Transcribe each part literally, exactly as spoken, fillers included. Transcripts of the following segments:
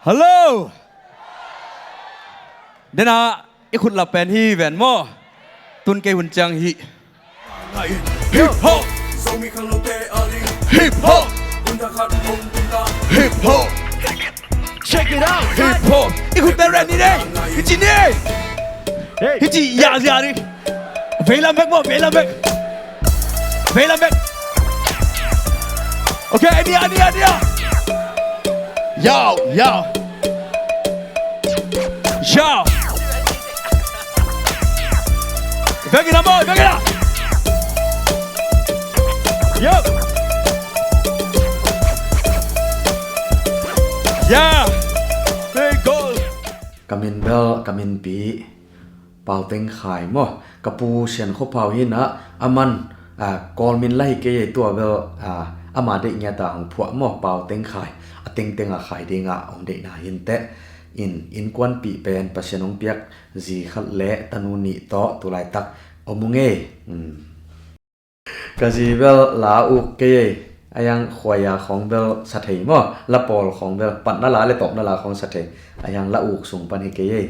Hello. Dena i khut lap pen hi ven maw. Tun kei hun ciang hi. Hip hop. Hip hop. Hip hop. Check it out. Hip hop. I khut pen ren ni dei. Hici ni. Hey. Hici ya ya ni. Veilam bek maw, veilam bek. Veilam bek. Okay, ania, ania, ania. Yo, yo. Yo. Vekina maw, vekina. Yo. Yeah. Hey, goal. Ka min bel, ka min pi. Pau Teng Khai maw, ka pu Sian Khua Phau hi na, a man, a, Kawl min la hi kei ei tua bel, a, ama deih ngiat a hong phuah maw, Pau Teng Khai, a tengteng a khai ding a hong deihna hi inteh, in, innkuanpih pen Pasian hong piak zi khat le tanu nih tawh tu laitak om ung ei. Hmm. Ka zi bel la uk kei ei, a yang khuaia khawng bel sa thei maw, la pawl khawng bel, patna la le tawpna la khawng sa thei, a yang la uk sung pan hi kei ei.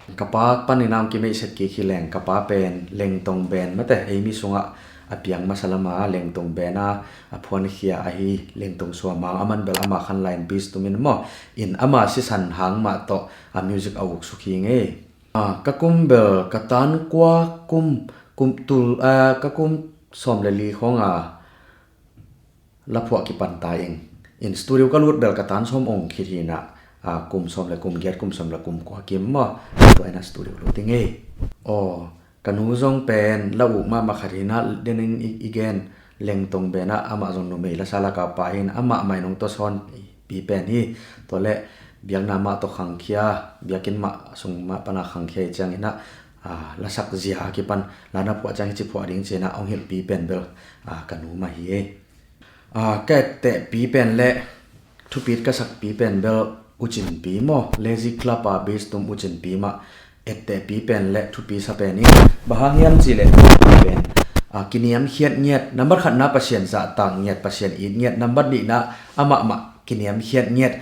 Ka pa panin a hong kimeihset kik hi leng, ka pa pen Lengtong Band mate, ei mi sungah a piang masa lama Lengtong Band a, a phuankhia ahi Lengtong Suamang, a man bel ama khan line bass tumin maw, in ama sisan hang mah tawh a music a uk suk hi ngei. A, ka kum bel, ka tan kua kum, kum tul, a, ka kum sawm le li khawng a la phuah kipan ta ing. In studio ka lut bel ka tan sawm ong khit hi na, a, kum sawm le kum giat, kum sawm le kum kua kim maw. Tua in a studio lut ing ei. Aw, ka nu zong pen la uk mahmah khat hi na, denin i, i gen Lengtong Band a, amah zong numei la sa la ka pa hi na, amah mai nong tawsawn pi pen hi. Tua le biakna mah tawh khangkhia, biakinn mah sung mah pana khangkhia hi ciangin a, a, lasak zia a kipan, la na phuah ciang hici phuah ding ci-in a hong hilhpi pen bel, a, ka nu mah hi ei. A, ka ettehpi pen le thupit ka sakpi pen bel U Cin Pi maw, Lazy Club a bass tum U Cin Pi mah ettehpi pen le thupi sa pen hi. Bang hang hiam cih leh thupi pen, a, kiniamkhiat ngiat, nambat khatna Pasian zahtak ngiat, Pasian it ngiat, nambat nihna amah mah kiniamkhiat ngiat,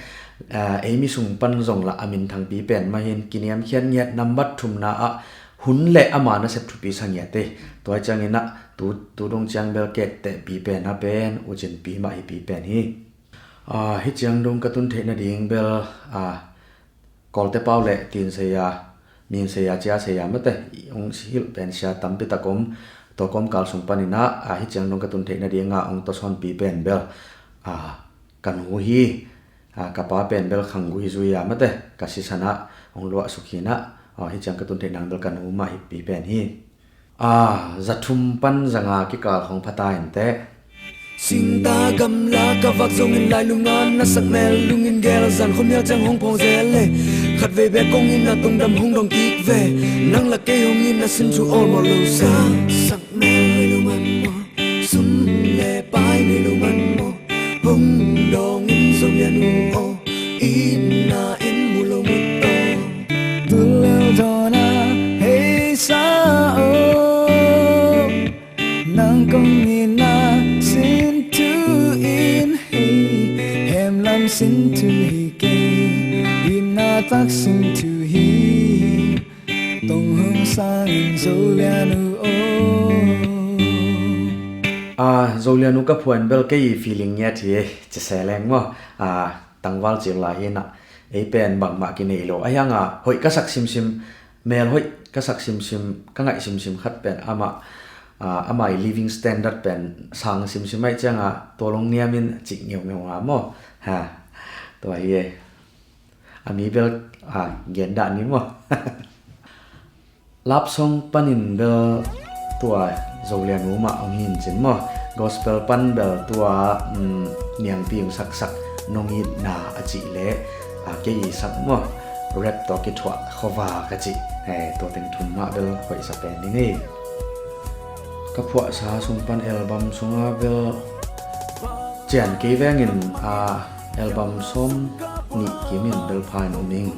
a, ei mi sung pan zong lah a minthangpi pen mah hi in, kiniamkhiat ngiat, nambat thumna ah hun le ama nasep thupi sa ngiat ei. Tua hi ciangin a, tu, tu dong ciang bel ka ettehpi pen a pen U Cin Pi mah hi pi pen hi. A, hi ciang dong ka tun theih nading bel, a, Kawlte pau le tin saya, min saya, cia saya mate, hong hilh pen sia tampi tak om, tua kawmkal sung panin a, a, hi ciang dong ka tun theih nading a hong tawsawnpi pen bel, a, ka nu hi, a, ka pa pen bel khanggui zui a mate, ka sisan a hong luah suk hi na, a, hi ciang ka tun theih nading bel ka nu mah hi pi pen hi. A, za thum pan za nga kikal khawng pha ta inteh. Singta gamla ka vak zongin lailung a na sak mel lungin gel, zan khawm hial ciang hong phawng zel le, khatvei bek kong in a tungdam hong dong kik ve. Nang la kei hong in a sin thu awlmawl lo sa. Sak mel ngei lo man maw, sum le pai ngei lo man maw, hong dawng in Zo Lian U aw, itna in mu lo mut aw. Tul lel dawn a hei sa aw, nang kong itna sin thu in hei, hemlam sin thu hi kei, itna tak sin thu hi. Tong hong sangin Zo Lian U aw. A, Zo Lian U ka phuan bel kei feeling ngiat hi, ci se leng maw. A, tangval cil lai hi na, ei pen bangmah kinei lo. A hiang a, hoih ka sak simsim, mel hoih ka sak simsim, ka ngaih simsim khat pen amah, a, amah i living standard pen sang simsim aih ciang a, tua long niamin cih ngeungeu nga maw. Ha, tua hi e. A mi bel, a, gen dah ni maw. Love song panin bel tua Zo Lian U mah hong hi in cin maw. Gospel pan bel tua, um, Niangpi hong saksak Nong Itna a cih le, a, kei i sak maw. Rap tawh kithuah Khuavak a cih. He, tua teng thum mah bel hoih sa pen ding hi. Ka phuahsa sung pan album sunga bel cian kei vengin, a, album sawm nih kimin bel pha in um ing.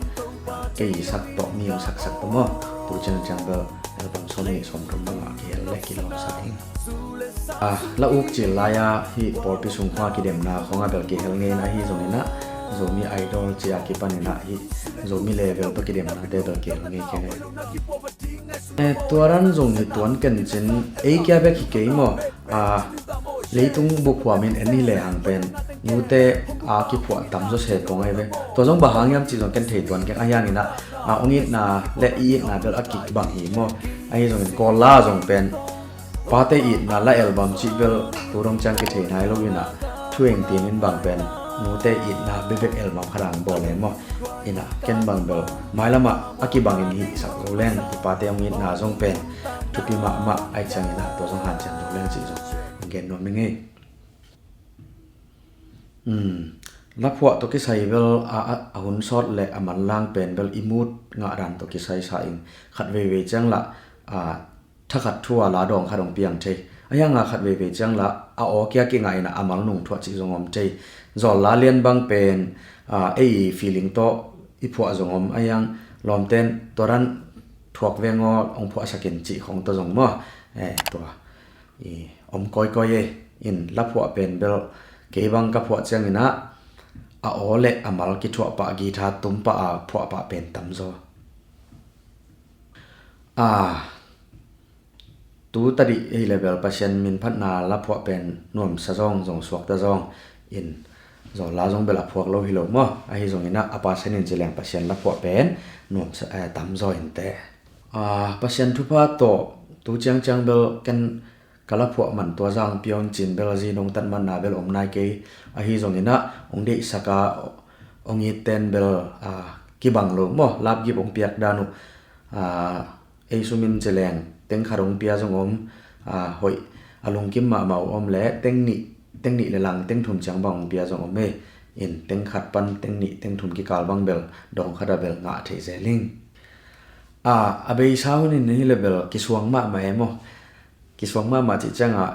Kei sak tawh mi hong saksak tawh maw. Tu ciang ciang bel album sawm nih sawm thum bangah kihel le kilawmsa ing. A, la uk cil lai-a hih pawlpi sung khua kidemna khawngah bel kihel ngei in ahi zongin ah, Zomi Idol ci a kipanin ah hih Zomi level tawh kidemnate bel kihel ngei kei. Eh, tua dan zong hi tuan kencin ei kia bek hi kei maw? Ah, leitung bukhuamin en hi lehang pen nute a kiphuah tam zaw se pong ahi ve. Tua zong bang hang hiam cih zong ken thei tuan keng ahi hangin ah, ah, hong itna le i itna bel a kik bang hi maw? Ahi zongin Kawl la zong pen pate itna la album cih bel tu dong ciang kithei nai lo in ah, thu eng tin in bang pen nute itna bebek album khat ang bawl e maw? In ah ken bang bel mailamah a kibangin hih sak zo leng i pate hong itna zong pen thupi mahmah ahi ciangin ah tua zong hanciam zo leng cih zong gen nuam ning ei. Um, laphuah tawh kisai bel a, a, a hun sawt le a manlang pen bel i mut ngah dan tawh kisai sa in khat veivei ciang lah, a, thakhat thu a la dawng khat hong piang thei. A hianga khat veivei ciang lah a aw kia kingah in a mal nung thuah cih zong om thei. Zawl la lian bang pen, a, ei feeling tawh i phuah zong om. A hiang lawmten tua dan thuak veng aw hong phuahsak in cih khong tawh zong maw? Eh, tua i om kawikawi ei. In laphuah pen bel kei bang ka phuah ciangin ah a aw le a mal kithuah pah, guitar tum pah a phuah pah pen tam zaw. A, tu tadih ei le bel Pasian min phatna laphuah pen nuamsa zawng zong suakta zawng in zawl la zong bel a phuak lo hi lo maw? Ahi zongin ah a Pasian in ci leng Pasian laphuah pen nuamsa, eh, tam zaw in teh. A, Pasian thupha tawh tu ciangciang bel ken ka laphuah man tua zang piawn cin bel a zi nong tat manna bel om nai kei. Ahi zongin ah hong deihsak a hong it ten bel, a, kibang lo maw? Lapgip hong piak dan uh, a, ei sumin ci leng teng khat hong pia zong om, a, hoih a lungkim mahmah uh om le teng nih, teng nih le lang teng thum ciang bang hong pia zong om ei. In teng khat pan teng nih teng thum kikal bang bel dawng khat a bel ngah thei zel ing. A, a beisa hunin hi le bel kisuang mahmah e maw? Kisuang mahmah cih ciangah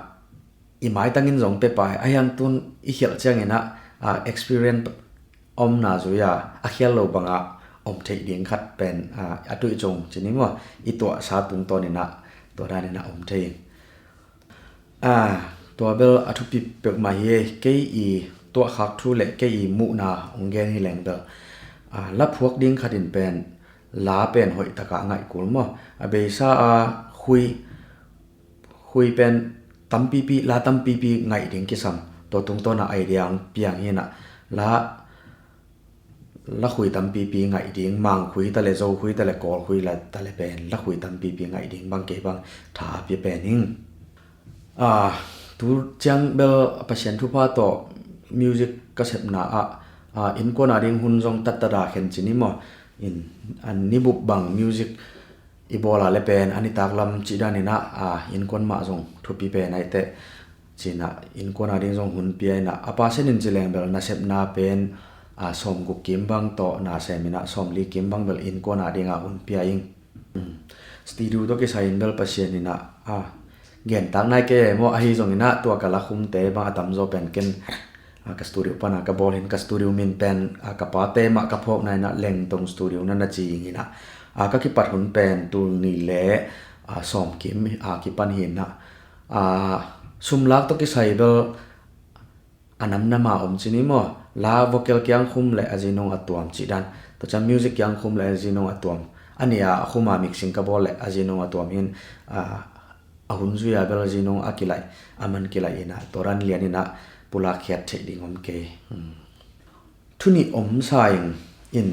i maitangin zong pia pah hi. A hiang tun i khialh ciangin ah, a, experience omna zui a a khial lo bangah om theih ding khat pen, a, a tuih cung ci ni maw? I tuahsa tungtawnin ah tua danin ah om thei. A, tua bel a thupi peuhmah hi ei. Kei i tuahkhak thu le kei i muhna hong gen hi leng bel, a, laphuak ding khatin pen la pen hoih takah ngaih kul maw? A beisa a khui, khui pen tampipi, la tampipi ngaih ding kisam. Tua tungtawn a idea hong piang hi in ah la, la khui tampipi ngaih ding, Mang khui ta le, Zo khui ta le, Kawl khui la ta le pen la khui tampipi ngaih ding bang kei bang tha a pia pen ing. A, tu ciang bel Pasian thupha tawh music ka sepna ah, a, innkuan a ding hun zong tattata khen ci ni maw? In, a, nibup bang music i bawl a le pen a nitak lam cih danin ah, a, innkuan mah zong thupi pen ahi teh. Ci in ah innkuan a ding zong hun pia in ah a Pasian in ci leng bel nasepna pen, a, sawmguk kim bang tawh na sem in ah sawmli kim bang bel innkuan a ding a hun pia ing. Um, studio tawh kisai in bel Pasian in ah, a, gentak nai kei maw? Ahi zongin ah tua ka la khumte bang a tamzaw pen ken, a, ka studio pan a ka bawl hi in, ka studio min pen, a, ka pate mah ka phawkna in ah Lengtong Studio na na ci ing in ah, a, ka kipat hun pen tul nih le, a, sawm kim a kipan hi in ah, a, sumlak tawh kisai bel a namnam a om ci ni maw? La vocal kiang khum le a zinung a tuam cih dan. Tua ciang music kiang khum le a zinung a tuam. A nih a khum a mixing ka bawl le a zinung a tuam hi in, a, a hun zui a bel a zinung a kilaih, a man kilaih in ah tua dan lian in ah pulak khiat theih ding om kei. Hmm. Thu nih om sa ing in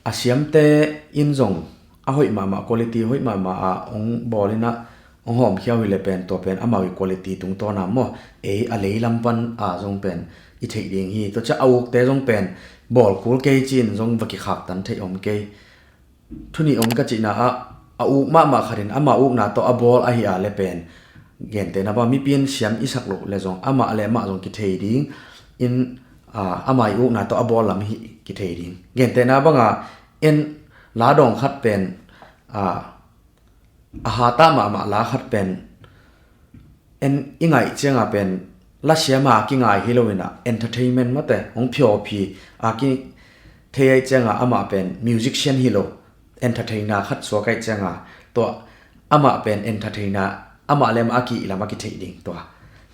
a siamte in zong a hoih mahmah, quality hoih mahmah a hong bawl in ah hong hawmkhia uh hi le pen tua pen amau i quality tungtawn a maw? Ei a lei lam pan a zong pen i theih ding hi. Tua ciang a ukte zong pen bawl kul kei ci in zong va kikhaktan theih om kei. Thu nih om ka cihna ah a uk mahmah khat in amah ukna tawh a bawl ahi a le pen gentehna bang mipi in siam i sak loh le zong amah le amah zong kithei ding in, a, amah i ukna tawh a bawl lam hi kithei ding. Gentehna banga en la dawng khat pen, a, a hata mahmah la khat pen en i ngaih cianga pen la siama a kingai hi lo in ah entertainment mate hong phiawphi a kithei ahi cianga amah pen musician hi lo, entertainer khat suak ahi cianga tua amah pen entertainer, amah le amah a kih lam a kitheih ding tua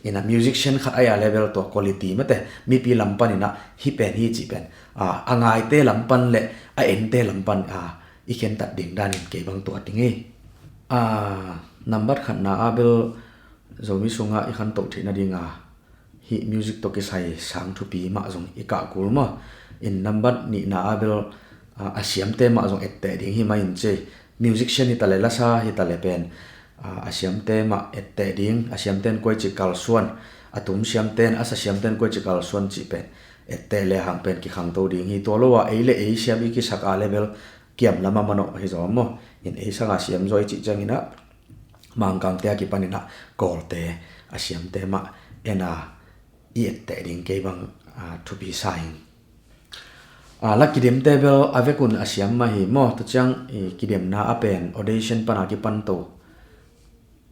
Ina musician khat a ya level tua quality mate mipi lam pan ina hih pen hi cih pen a, a ngaite lam pan le a ente lam pan a, i khentat ding danin kei bang tuat ding hi. A, nambat khatna a bel Zomi sunga i khantoh theih nadinga hih music tawh kisai sang thupi mah zong i kah kul maw? In nambat nihna a bel a, a siamte mah zong etteh ding hi mah in ci. Musician hi ta le lasa hi ta le pen a, a siamte mah etteh ding, a siamten koi ci kalsuan, a tum siamten, a sa siamten koi ci kalsuan cih pen etteh le hang pen kikhangto ding hi. Tua lo a ei le ei siam i kisak a level kiam lama manawh hi zaw maw? In ei sanga siam zaw i cih ciangina Mangkangte a kipanina Kawlte a siamte mah ena i etteh ding kei bang a, thupi sa in. A, la kidemte bel a vekun a siam mah hi maw? Tua ciang i kidemna a pen audition pana kipan to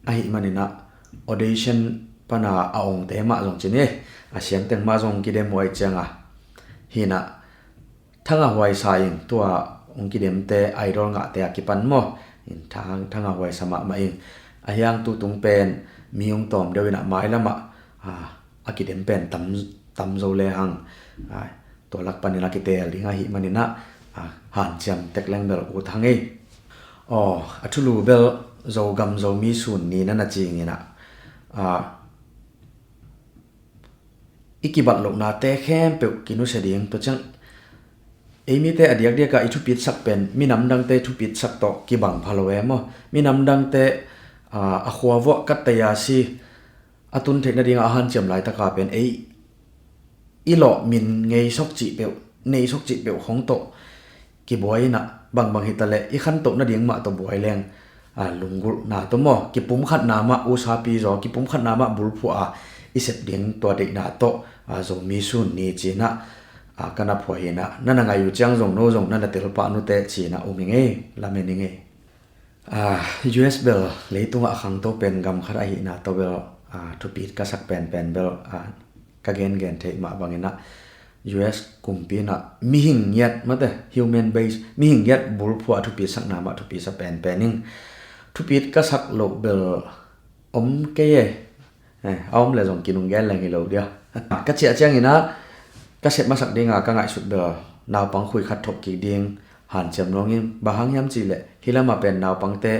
ahi manina audition pana a ongte mah zong cin hi. A siamteng mah zong kidem huai cianga hina Thanga Huaisa in tua ong kidemte idol ngahte a kipan maw? In Thang, Thanga Huaisa mahmah in a hiang tutung pen mi ong tawm deuh ina mailamah a, a kidem pen tam, tam zo le hang a, tua lak panin a kiteel ding ahi manina a, hanciam tekleng bel ut hang ei. Aw, a thulu bel Zogam Zomi sun ni nana cingina a, i kibat lohnate khempeuh kinusia ding. Tua ciang ei mite a diakdiaka i thupitsak pen minam dangte thupitsak tawh kibang pha lo e maw? Minam dangte a, a khuavuah kattaya si a tun theih nadinga a hanciam laitaka pen ei i lawh min ngeisok cih peuh, neisok cih peuh khong tawh kibuai ina bangbang hi ta le i khantoh nading mah tawh buai leng a, lunggulhna tawh maw? Kipumkhatna mah usapi zaw, kipumkhatna mah bulphuah a i sep ding tua deihna tawh a, Zomi sun ni cina a, ka na phuah hina nana ngai uh ciang zong no zong nana telpah nute cina um ing ei, lamen ing ei. A, U S bel leitungah a khangto pen gam khat ahihna tawh bel a, thupit ka sak penpen bel a, ka gengen theih mah bangina U S kumpi ina mihing ngiat mate human base mihing ngiat bulphuah thupit sakna mah thupit sa penpen in thupit ka sak loh bel om kei e. Eh, a om le zong kinung gen leng hi lo dia. Ka ciah ciangina ka sep masak dinga ka ngaihsut bel naupang khui khat thok kik ding hanciam nuangin bang hang hiam cihleh hih lamah pen naupangte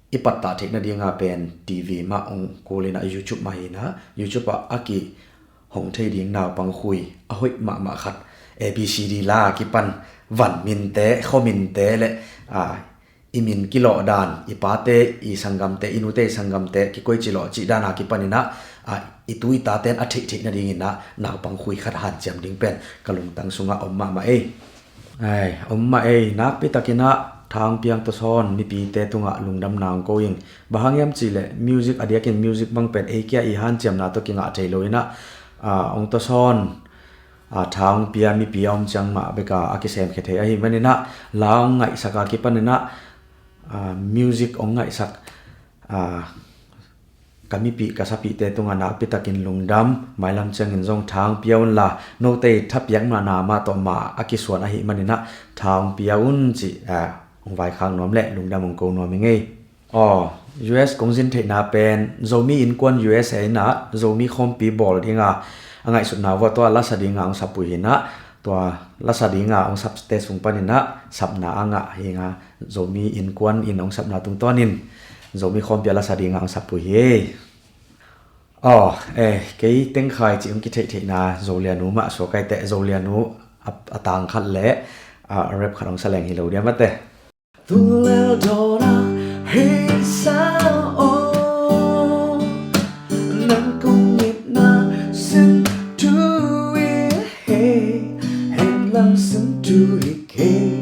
i pattah theih nadinga pen T V mah ong kulina YouTube mah hina YouTube ah a ki hong thei ding naupang khui a hoih mahmah khat A B C D la kipan van minte khuaminte le a, i min kilawh dan, i pate i sanggamte, i nute i sanggamte kikoici lawh cih dana kipanina a, i tu i taten a theihtheih nadingina naupang khui khat hanciam ding pen ka lungtang sungah om mahmah ei. Ai, om mah ei, nakpitakina Thang Piang tawsawn mipite tungah lungdamna ong ko ing. Bang hang hiam cihleh music a diakin music bang pen ei kia i hanciamna tawh kingah thei lo ina a, ong tawsawn a, Thang Pia mipi a om ciang mah beka a kisemkhia thei ahi manina la ong ngaihsak a kipanina a, music ong ngaihsak a, ka mipi ka sapite tunga nakpitakin lungdam, mailam ciangin zong Thang Pia unla note i thapiak mahna mah tawh mah a kisuan ahi manina Thang Pia un cih a, ong vaikhak nuam le lungdam ong ko nuam ing ei. Aw, U S kong zin theihna pen Zomi Innkuan U S A ina Zomi khawmpi bawl dinga a ngaihsutna vua tua lasa dinga ong sapui hina tua lasa dinga ong sapte sung panina sapna a ngah hinga Zomi Innkuan in ong sapna tungtawnin Zomi khawmpi a lasa dinga ong sapui hi. Aw, eh, kei tengkhai cih ong kitheihtheihna Zolianu mah suakaiteh Zolianu a, a tang khat le a, rap khat ong saleng hi lo dia mate. Tung lel dawna hei sa aw, nang kong itna sin tu i hei, heng lam sin tu i kei,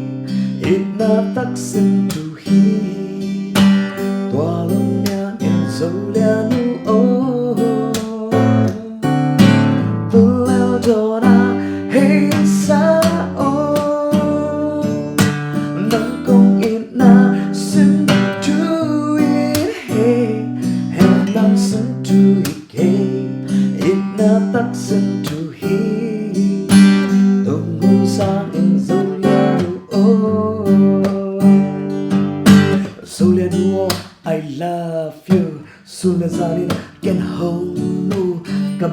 itna tak sin tu hi. Tua lung niang in zo lian uh aw. Tua lel dawna hei sa aw, nang kong itna sin tu i hei, heng lam sin tu i kei, itna tak sin tu hi. Tung hong sang in zo lian uh aw. Zo lian uh aw, I love you. Sun le zanin ken hong uh,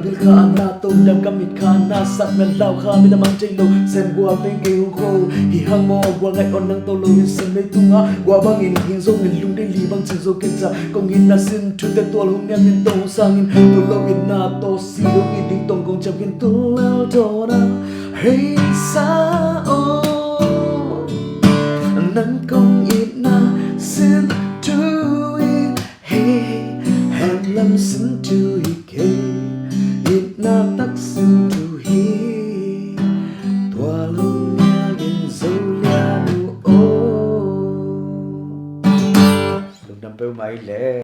Bil kha a na tawh dam, ka mit kha a na sak, na lau kha mi na mang thei lo. Sem gual teng kei hong kho hi hang maw, gual ngaih on nang tawh lo in sim lei tungah. Gual bangin hing zongin lungdei li bang cin zo ken ca. Kong itna sin thute tual hong niam in tong hong sangin, tul lo itna tawh si lo it ding tong kong ciam in tul lal tawh na. Hei sa aw, nang kong itna sin thu hi. Hei, hemlam sin thu hi kei, itna tak sin thu hi. Tua lo niangin Zo lian uh aw. Lungdam peuhmah i le.